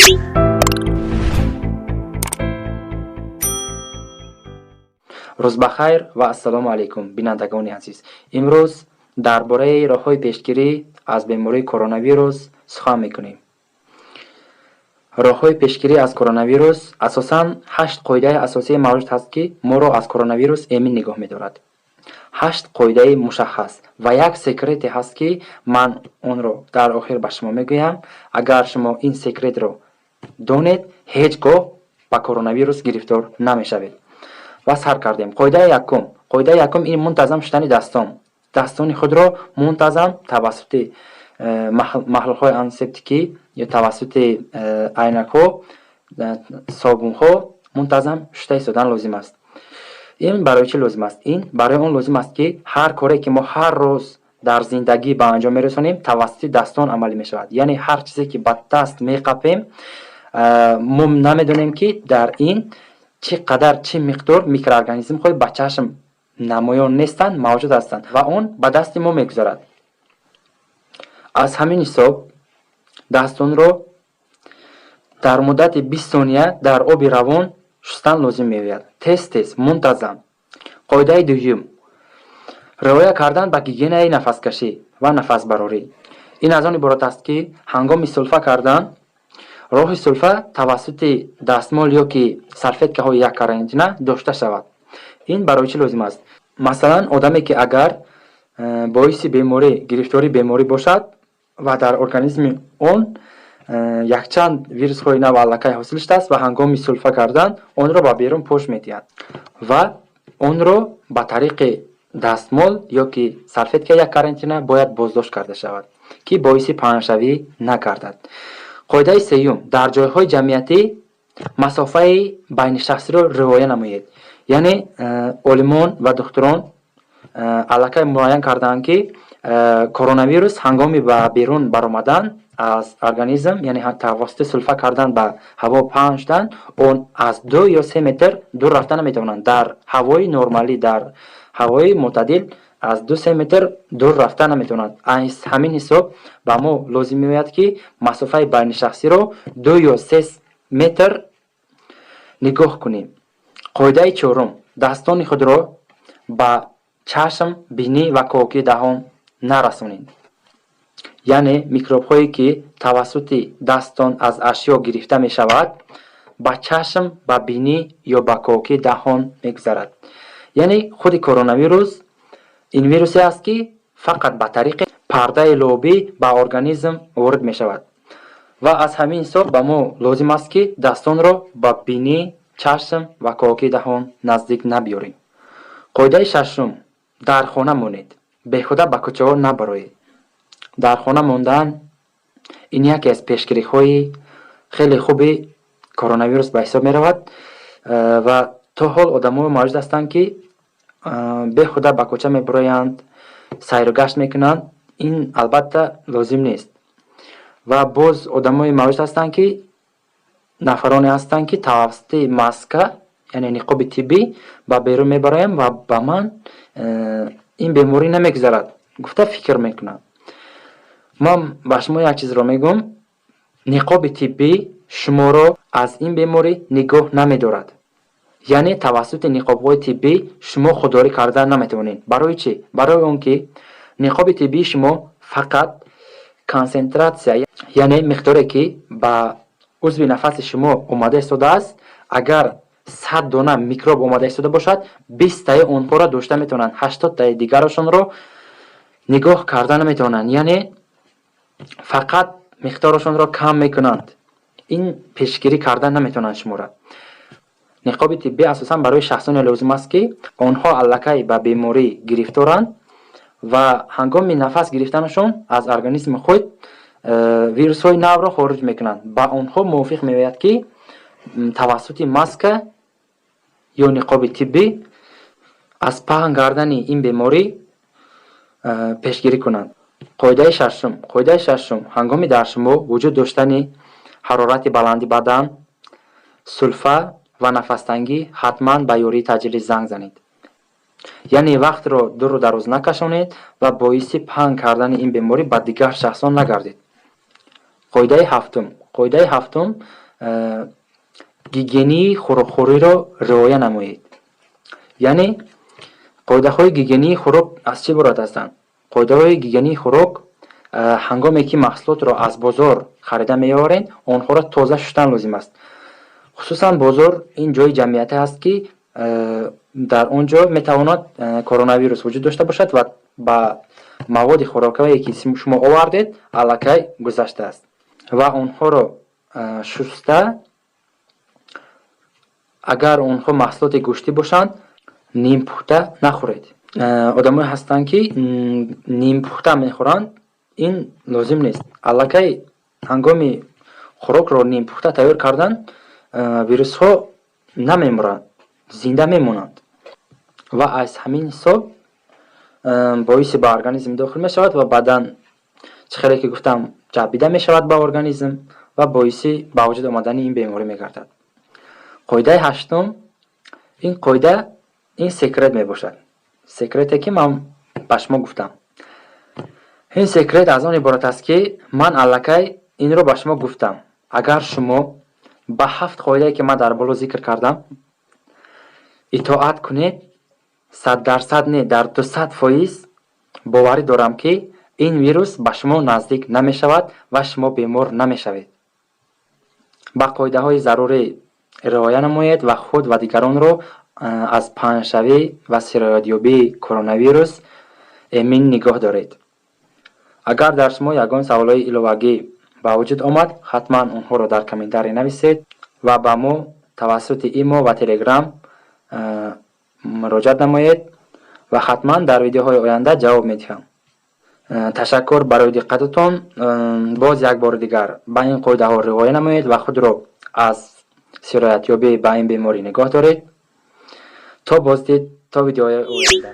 Рӯз бахайр ва ассалому алайкум, бинандагони азиз. Имрӯз дар бораи роҳҳои пешгирӣ аз бемории коронавирус сухан мекунем. Роҳҳои пешгирӣ аз коронавирус асосан 8 қоидаи асосие мавҷуд ҳаст, ки моро аз коронавирус эмин нигоҳ медорад. 8 қоидаи мушаххас ва як секрете ҳаст, ки ман онро дар охир ба шумо мегӯям. Агар шумо ин секретро донед, ҳеҷ гоҳ ба коронавирус гирифтор намешавед. Ва сар кардем. Қоидаи якум. Қоидаи якум ин мунтазам шудани дастон. Дастони худро мунтазам тавассути маҳлулҳои антисептикӣ ё тавассути айнакҳо, собунҳо мунтазам шуста истодан лозим аст. Ин барои чӣ лозим аст? Ин барои он лозим аст, ки ҳар коре, ки мо ҳар рӯз дар зиндагӣ ба анҷом мерасонем, тавассути дастон амалӣ мешавад. Яъне ҳар чизе, ки ба даст меқапем, мо намедонем, ки дар ин чӣ қадар, чӣ миқдор микроорганизмҳои ба чашм намоён нестанд, мавҷуд ҳастанд ва он ба дасти мо мегузарад. Аз ҳамин ҳисоб дастонро дар муддати 20 сония дар оби равон шустан лозим меояд. Тез тез, мунтазам. Қоидаи дуюм: риоя кардан ба гигиенаи нафаскашӣ ва нафасбарорӣ. Ин аз он иборат аст, ки ҳангоми сулфа кардан роҳи сулфа тавассути дастмол ё ки салфеткаҳои як карантина дошта шавад. Ин барои чӣ лозим аст? Масалан, одаме, ки агар боиси беморӣ, гирифтори беморӣ бошад ва дар организми он якчанд вирусҳои нав аллакай ҳосил шудааст ва ҳангоми сулфа кардан онро ба берун пош медиҳад ва онро ба тариқи дастмол ё ки салфетка як карантина бояд боздошт карда шавад, ки боиси паҳншавӣ нагардад. Қоидаи сеюм: дар ҷойҳои ҷамъиятӣ масофаи байнишахсиро риоя намоед. Яъне олимон ва духтурон аллакай муайян кардаанд, ки коронавирус ҳангоми ба берун баромадан аз организм, яъне тавассути сулфа кардан ба ҳаво паҳн шудан, он аз 2 ё 3 метр дур рафта наметавонанд. Дар ҳавои нормалӣ, дар ҳавои мӯътадил аз 2-3 метр дур рафта наметавонанд. Аз ҳамин ҳисоб ба мо лозим меояд, ки масофаи байнишахсиро 2 ё 3 метр нигоҳ кунем. Қоидаи чорум: дастони худро ба чашм, бинӣ ва коки даҳон нарасонед. Яъне микробҳое, ки тавассути дастон аз ашё гирифта мешавад, ба чашм, ба бинӣ ё ба коки даҳон мегузарад. Яъне худи коронавирус ин вирусе аст, ки фақат ба тариқи пардаи лобӣ ба организм ворид мешавад ва аз ҳамин ҳисоб ба мо лозим аст, ки дастонро ба бинӣ, чашм ва коки даҳон наздик набиёрем. Қоидаи шашум: дар хона монед, беҳуда ба кӯчаҳо набароед. Дар хона мондан ин яке аз пешгириҳои хеле хуби коронавирус ба ҳисоб меравад ва то ҳол одамое мавҷуд ҳастанд, ки беҳуда ба кӯча мебароянд, сайру гашт мекунанд. Ин албатта лозим нест. Ва боз одамое мавҷуд ҳастанд, ки нафароне ҳастанд, ки тавассути маска, яъне ниқоби тиббӣ, ба берун мебароям ва ба ман ин беморӣ намегузарад гуфта фикр мекунанд. Ман ба шумо як чизро мегӯям: ниқоби тиббӣ шуморо аз ин беморӣ нигоҳ намедорад. Яъне тавассути ниқобҳои тиббӣ шумо худдорӣ карда наметавонед. Барои чӣ? Барои он ки ниқоби тиббии шумо фақат консентратсия, яъне миқдоре, ки ба узви нафаси шумо омада истодааст, агар 100 дона микроб омада истода бошад, 20таи онҳоро дошта метавонанд, 80таи дигарашонро нигоҳ карда наметавонанд, яъне фақат миқдорашонро кам мекунанд. Ин пешгирӣ карда наметавонанд шуморо. Ниқоби тиббӣ асосан барои шахсоне лозим аст, ки онҳо аллакай ба беморӣ гирифторанд ва ҳангоми нафас гирифтанашон аз организми худ вирусҳои навро хориҷ мекунанд. Ба онҳо мувофиқ меояд, ки тавассути маска ё ниқоби тиббӣ аз паҳн кардани ин беморӣ пешгирӣ кунанд. Қоидаи шашум. Қоидаи шашум: ҳангоми дар шумо вуҷуд доштани ҳарорати баланди бадан, сулфа ва нафастангӣ, ҳатман ба ёрии таъҷилӣ занг занед. Яъне вақтро дуру дароз накашонед ва боиси паҳн кардани ин беморӣ ба дигар шахсон нагардед. Қоидаи ҳафтум. Қоидаи ҳафтум: гигиении хӯрокхӯриро риоя намоед. Яъне қоидаҳои гигиении хӯрок аз чӣ иборат ҳастанд? Қоидаҳои гигиении хӯрок: ҳангоме ки маҳсулотро аз бозор харида меоваред, онҳоро тоза шустан лозим аст. Хусусан бозор ин ҷои ҷамъиятӣ аст, ки дар он ҷо метавонад коронавирус вуҷуд дошта бошад ва ба маводи хӯрокавие, ки шумо овардед, аллакай гузаштааст ва онҳоро шуста, агар онҳо маҳсулоти гӯштӣ бошанд, нимпухта нахӯред. Одамое ҳастанд, ки нимпухта мехӯранд. Ин лозим нест. Аллакай ҳангоми хӯрокро нимпухта тайёр кардан, вирусҳо намемуранд, зинда мемонанд ва аз ҳамин ҳисоб боиси ба организм дохил мешавад ва баъдан, чӣ хеле ки гуфтам, ҷабида мешавад ба организм ва боиси ба вуҷуд омадани ин беморӣ мегардад. Қоидаи ҳаштум: ин қоида, ин секрет мебошад, секрете, ки ман ба шумо гуфтам. Ин секрет аз он иборат аст, ки ман аллакай инро ба шумо гуфтам: агар шумо ба ҳафт қоидае, ки ман дар боло зикр кардам, итоат кунед, 100% не, дар 200% боварӣ дорам, ки ин вирус ба шумо наздик намешавад ва шумо бемор намешавед. Ба қоидаҳои зарурӣ риоя намоед ва худ ва дигаронро аз паҳншавӣ ва сироятёбии коронавирус эмин нигоҳ доред. Агар дар шумо ягон саволҳои иловагӣ ба вуҷуд омад, ҳатман онҳоро дар комментарий нависед ва ба мо тавассути имо ва Телеграм муроҷиат намоед ва ҳатман дар видеоҳои оянда ҷавоб медиҳам. Ташаккур барои диққататон. Боз як бори дигар ба ин қоидаҳо риоя намоед ва худро аз сироятёбӣ ба ин беморӣ нигоҳ доред. То боздид, то видеоҳои оянда.